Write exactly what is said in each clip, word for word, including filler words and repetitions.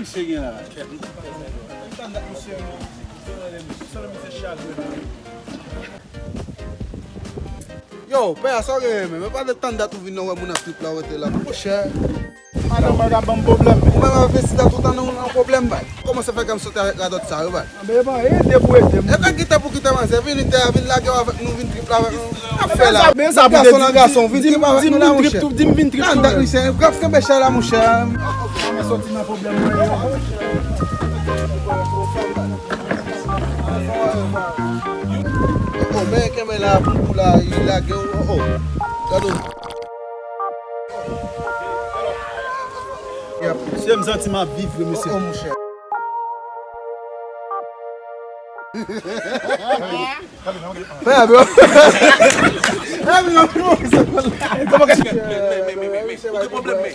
Misye gen la. Yo, pè a, sa w genyen menm? Yo, pa de tann dat ou vin nan wè moun ap trip la, ou rete la. Monchè. Madanm mwen ka ban m pwoblèm. Ou menm avè vesti dat ou tan nan pwoblèm, bay. Kòman sa fè ke m soti avèk radòt sa yo, bay? Anben, epa, ede pou ede m. E pa kite pou kite manzè, vin ite a, vin lage w avèk nou, vin trip la avèk nou. Sa fè la. Men sa pou te gason nan gason, vin trip avèk nou la, monchè. Di m vin trip tou, di m vin trip tou. Nan dat misye, grap kenbe chay la, monchè. Mwen soti nan pwoblèm mwen yo. Oh, men kenbe la, pou pou la, li lage w, oh, oh. Gade w. Yep. Mesye, m santi m ap viv vre, mesye. Oh, oh, monchè. Pè a, bro. Kòman ka... Ou gen pwoblèm, men.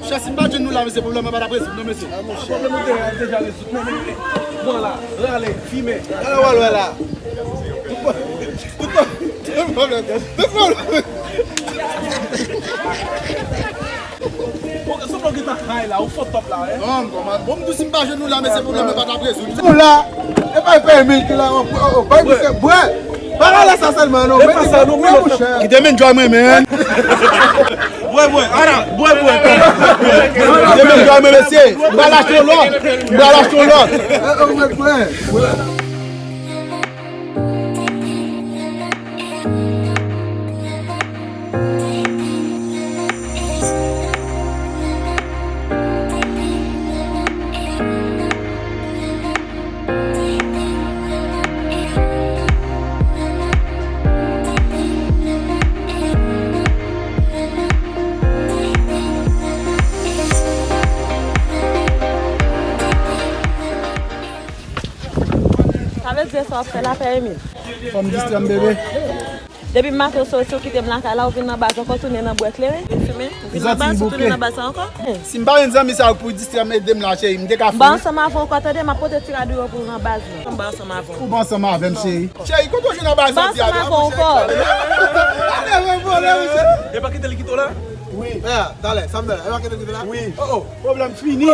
Chè, si m pa jwenn nou la, mesye, pwoblèm nan pa t ap rezoud, non, mesye. Pwoblèm nou te deja rezoud. Men, men, men. Pran la, rale, fimen. Ala w al wè la. Tout pwoblèm, tout pwoblèm. Bon, sou blòk gita high la, ou fò top la, eh? Non, kòman? Bon, m di w si m pa jwenn nou la, mesye, pwoblèm nan pa t ap rezoud. Nou la, e pa pè mil ki la, o, o, o, bay misye, bwè. Pa rale sa sèlman, non. E pa sa, non, bwè, monchè. Kite m enjoy mwen, men. Bwè, bwè, ala, bwè, bwè. Kite m enjoy mwen, mesye. M pral achte yon lòt. M pral achte yon lòt. E, e, ou mèt bwè. Sa vle di sa w ap fè la, pè Emil? Fò m distrè m, bebe. Depi maten w soti, w kite m lakay la, w vin nan baz ankò, tounen nan bwè kleren, vin fimen. Ou vin nan baz, ou tounen nan baz la ankò. Si m pa jwenn zanmi sa yo pou distrè m, ede m la, cheri, m te ka fini. M pa ansanm avè w ankò, tande, m ap pote ti rad ou yo pou w nan baz la. M pa ansanm avè w. Ou pa ansanm avè m, cheri. Cheri, kote w jwenn anba zanti a? M pa ansanm avè w ankò. E pa kite l kite w la? Wi. Talè, sa m fè la? E pa kite l kite w la? Wi. Oh, oh. Pwoblèm fini.